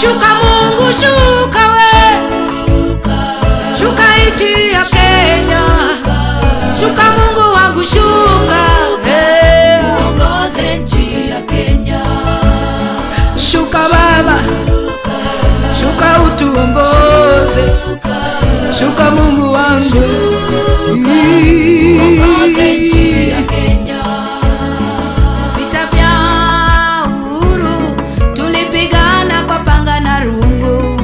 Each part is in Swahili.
Shuka Mungu, shuka we, shuka nchi ya Kenya. Shuka Mungu wangu, shuka, hey. Uongoze nchi ya Kenya. Shuka Baba, shuka utuongoze. Shuka Mungu wangu, Uongoze nchi ya Kenya. Vita vya uhuru tulipigana kwa panga na rungu,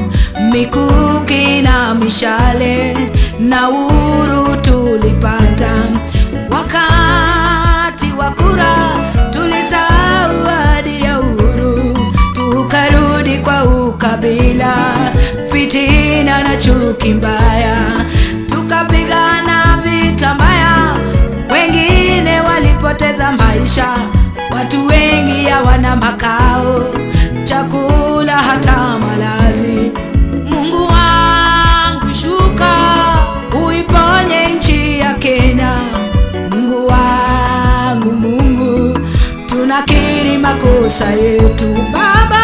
mikuki na mishale, na uhuru tulipata. Wakati wa kura tulisahau ahadi ya uhuru, tukarudi kwa ukabila, fitina na chuki mbaya, tukapigana vita mbaya, wengine walipoteza maisha, watu wengi hawana makao, chakula hata malazi. Mungu wangu shuka, uiponye nchi ya Kenya. Mungu wangu, Mungu, tunakiri makosa yetu Baba.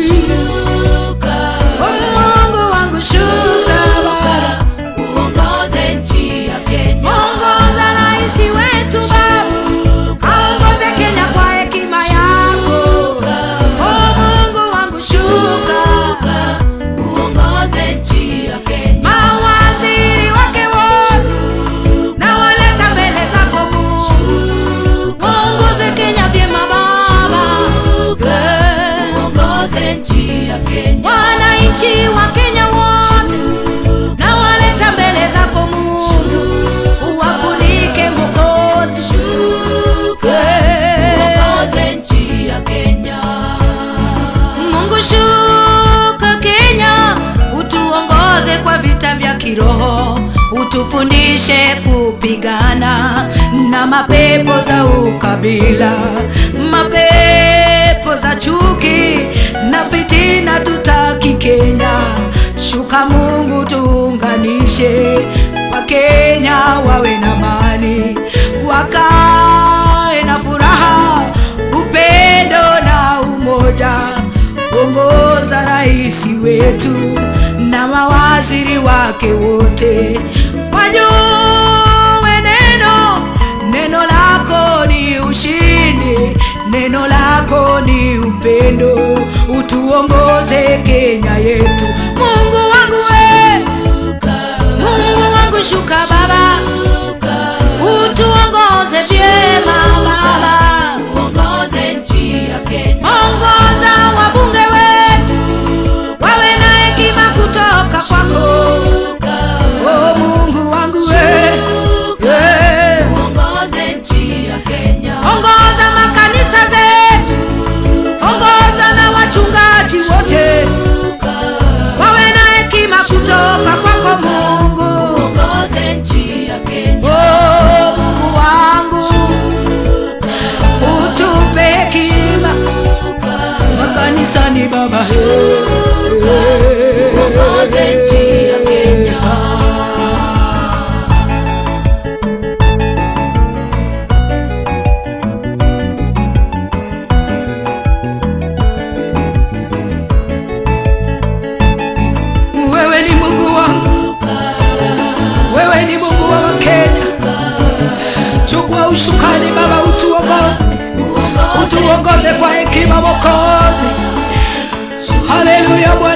Shuka, Oh, Mungu wangu shuka Baba. uongoze nchi ya Kenya. Ongoza rais wetu Baba, aongoze Kenya kwa hekima yako. Oh, Mungu wangu shuka, Uongoze nchi ya Kenya. mawaziri wake wote na waleta mbele zako Mungu, ongoze Kenya vyema Baba. Eh, Uongoze nchi ya Kenya. wananchi wa Kenya wote na waleta mbele zako Mungu, uwafunike Mwokozi. Eh, Uongoze nchi ya Kenya. Mungu shuka Kenya, utuongoze kwa vita vya kiroho, utufundishe kupigana na mapepo za ukabila, mapepo za chuki na fitina, tutaki Kenya. Shuka Mungu, tuunganishe Wakenya wawe na amani, wakae na furaha, upendo na umoja. Ongoza rais wetu na mawaziri wake wote, wajue neno, neno lako ni ushindi, neno lako ni upendo, utuongoze Kenya yetu. Mungu wangu we, Mungu wangu shuka Baba, utuongoze vyema Baba. Uongoze nchi ya Kenya. Ongoza wabunge wetu wawe na hekima kutoka kwako. Oh, Mungu wangu we, eh. Uongoze nchi ya Kenya. Ongoza makanisa zetu, ongoza na wachungaji wote wawe na hekima kutoka kwako Mungu. Uongoze nchi ya Kenya. Oh, Mungu wangu utupe hekima makanisani Baba. Uongoze nchi ya Kenya. Wewe ni Mungu wangu, wewe ni Mungu wa Wakenya. Chukua usukani Baba, utuongoze, utuongoze kwa hekima Mwokozi. Haleluya Bwana.